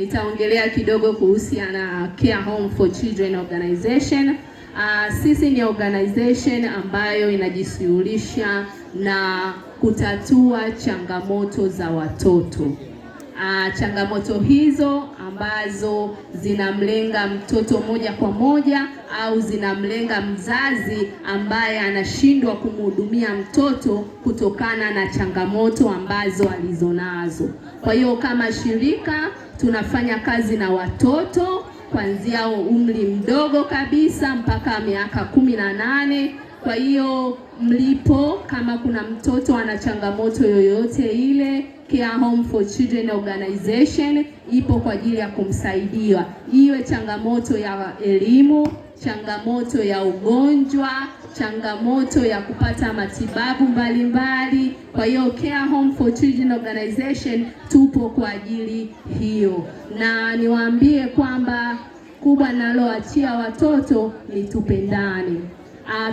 Nitaongelea kidogo kuhusiana na Care Home for Children Organization. Sisi ni organization ambayo inajishughulisha na kutatua changamoto za watoto. Changamoto hizo ambazo zinamlenga mtoto moja kwa moja au zinamlenga mzazi ambaye anashindwa kumhudumia mtoto kutokana na changamoto ambazo alizonazo. Kwa hiyo kama shirika tunafanya kazi na watoto kuanzia umri mdogo kabisa mpaka miaka 18. Kwa hiyo mlipo, kama kuna mtoto ana changamoto yoyote ile, Care Home for Children Organization ipo kwa ajili ya kumsaidia, iwe changamoto ya elimu, changamoto ya ugonjwa, changamoto ya kupata matibabu mbalimbali. Kwa hiyo Care Home for Children Organization tupo kwa ajili hiyo, na niwaambie kwamba kubwa naloachia watoto ni tupendane.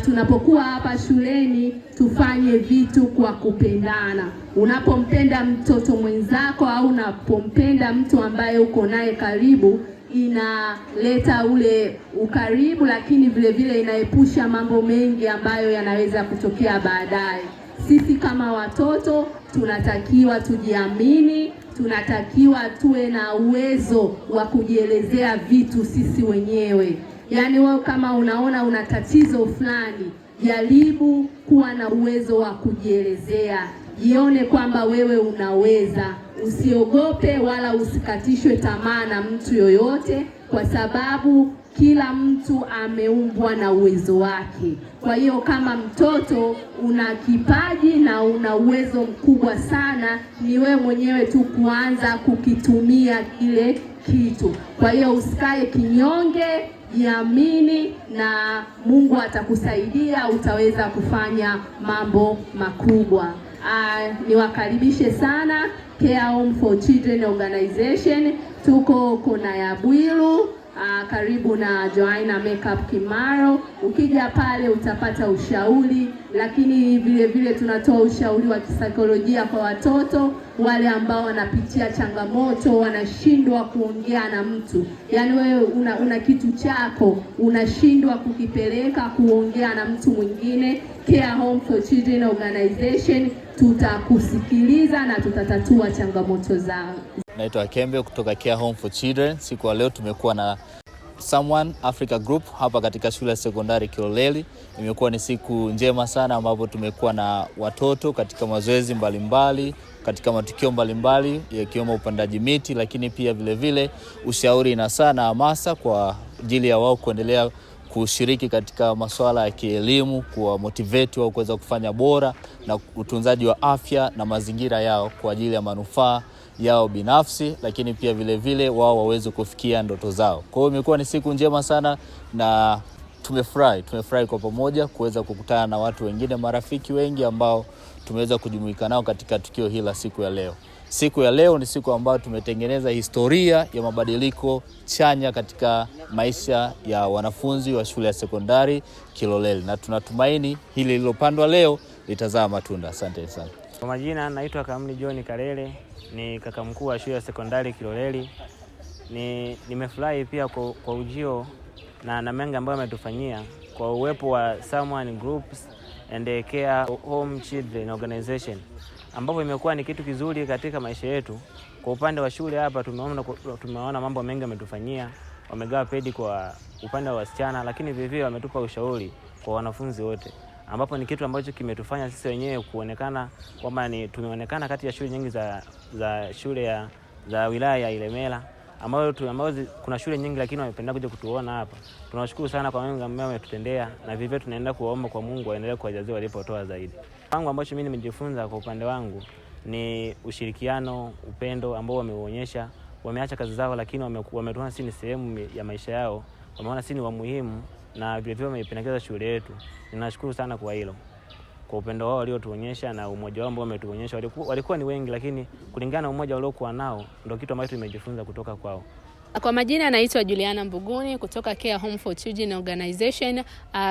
Tunapokuwa hapa shuleni tufanye vitu kwa kupendana. Unapompenda mtoto mwenzako au unapompenda mtu ambaye uko naye karibu, inaleta ule ukaribu, lakini vile vile inaepusha mambo mengi ambayo yanaweza kutokea baadaye. Sisi kama watoto tunatakiwa tujiamini, tunatakiwa tuwe na uwezo wa kujielezea vitu sisi wenyewe. Yaani wewe kama unaona una tatizo fulani, jaribu kuwa na uwezo wa kujielezea, jione kwamba wewe unaweza. Usiogope wala usikatishwe tamaa na mtu yoyote, kwa sababu kila mtu ameumbwa na uwezo wake. Kwa hiyo kama mtoto una kipaji na una uwezo mkubwa sana, ni wewe mwenyewe tu kuanza kukitumia kile kitu. Kwa hiyo usikae kinyonge, jiamini na Mungu atakusaidia, utaweza kufanya mambo makubwa. Niwakaribishe sana Care Home for Children Organization. Tuko kona ya Bwiru, karibu na Joanna Makeup Kimaro. Ukija pale utapata ushauri, lakini vile vile tunatoa ushauri wa kisaikolojia kwa watoto wale ambao wanapitia changamoto, wanashindwa kuongea na mtu. Yaani wewe una kitu chako unashindwa kukipeleka kuongea na mtu mwingine. Care Home for Children Organization tutakusikiliza na tutatatua changamoto zao. Naitwa Kembe kutoka Care Home for Children. Siku ya leo tumekuwa na Someone Africa Group hapa katika shule ya sekondari Kiloleli. Imekuwa ni siku njema sana ambapo tumekuwa na watoto katika mazoezi mbalimbali, katika matukio mbalimbali yakiwemo upandaji miti, lakini pia vilevile ushauri na sana hamasa kwa ajili ya wao kuendelea kushiriki katika masuala ya kielimu, kuwa motivate wao kuweza kufanya bora na utunzaji wa afya na mazingira yao kwa ajili ya manufaa yao binafsi, lakini pia vilevile wao waweze kufikia ndoto zao. Kwa hiyo imekuwa ni siku njema sana na tumefurahi kwa pamoja kuweza kukutana na watu wengine, marafiki wengi ambao tumeweza kujumuika nao katika tukio hili la siku ya leo. Siku ya leo ni siku ambayo tumetengeneza historia ya mabadiliko chanya katika maisha ya wanafunzi wa shule ya sekondari Kiloleli, na tunatumaini hili lililopandwa leo litazaa matunda. Asante sana. Kwa majina naitwa Kamli John Kalele, ni kaka mkuu wa shule ya sekondari Kiloleli. Nimefurahi pia kwa ujio na mengi ambayo ametufanyia kwa uwepo wa Someone Groups and Care Home Children Organization, ambapo imekuwa ni kitu kizuri katika maisha yetu. Kwa upande wa shule hapa tumeona mambo mengi ametufanyia, wamegawa pedi kwa upande wa wasichana, lakini vivyo wametupa ushauri kwa wanafunzi wote, ambapo ni kitu ambacho kimetufanya sisi wenyewe kuonekana kwamba ni tumeonekana kati ya shule nyingi za shule za wilaya ya Ilemela, ambayo kuna shule nyingi lakini wamependa kuja kutuona hapa. Tunawashukuru sana kwa mengi ambayo wametutendea, na vivyo tunaenda kuwaomba kwa Mungu aendelee kuwajazia walipotoa zaidi. Wangu ambacho mimi nimejifunza kwa upande wangu ni ushirikiano, upendo ambao wameuonyesha. Wameacha kazi zao lakini wametuona sisi ni sehemu ya maisha yao, wameona sisi ni wa muhimu na vile vile wameipendekeza shule yetu. Ninashukuru sana kwa hilo, kwa upendo wao waliotuonyesha na umoja wao ambao wametuonyesha. Walikuwa ni wengi, lakini kulingana na umoja waliokuwa nao ndio kitu ambacho tumejifunza kutoka kwao. Kwa majina anaitwa Juliana Mbuguni kutoka Care Home for Children Organization.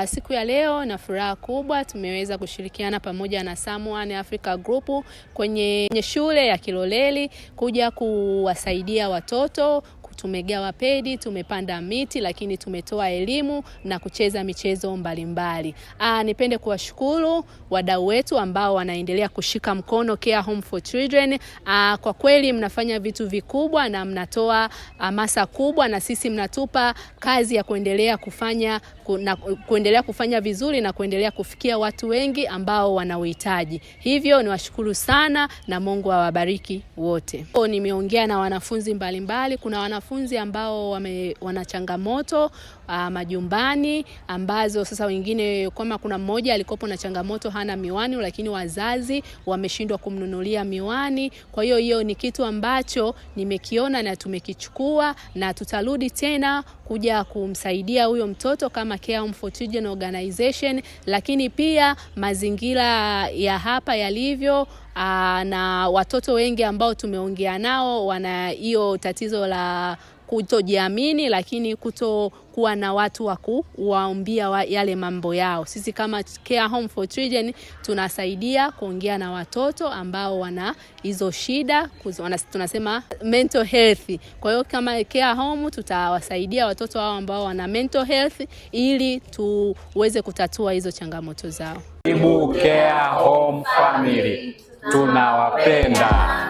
Siku ya leo na furaha kubwa tumeweza kushirikiana pamoja na Someone Africa Group kwenye shule ya Kiloleli kuja kuwasaidia watoto. Tumegawa pedi, tumepanda miti, lakini tumetoa elimu na kucheza michezo mbalimbali. Nipende kuwashukuru wadau wetu ambao wanaendelea kushika mkono Care Home for Children. Kwa kweli mnafanya vitu vikubwa na mnatoa hamasa kubwa, na sisi mnatupa kazi ya kuendelea kufanya vizuri na kuendelea kufikia watu wengi ambao wanauhitaji. Hivyo niwashukuru sana na Mungu awabariki wote. Nimeongea na wanafunzi mbalimbali. Kuna wanafunzi ambao wana changamoto majumbani ambazo sasa wengine, kama kuna mmoja alikopo na changamoto hana miwani, lakini wazazi wameshindwa kumnunulia miwani. Kwa hiyo hiyo ni kitu ambacho nimekiona na tumekichukua na tutarudi tena kuja kumsaidia huyo mtoto kama Care Home for Children Organization. Lakini pia mazingira ya hapa yalivyo, na watoto wengi ambao tumeongea nao wana hiyo tatizo la kutojiamini, lakini kutokuwa na watu wa kuwaambia yale mambo yao. Sisi kama Care Home for Children tunasaidia kuongea na watoto ambao wana hizo shida, tunasema mental health. Kwa hiyo kama Care Home tutawasaidia watoto hao ambao wana mental health ili tuweze kutatua hizo changamoto zao. Karibu Care Home Family, tunawapenda.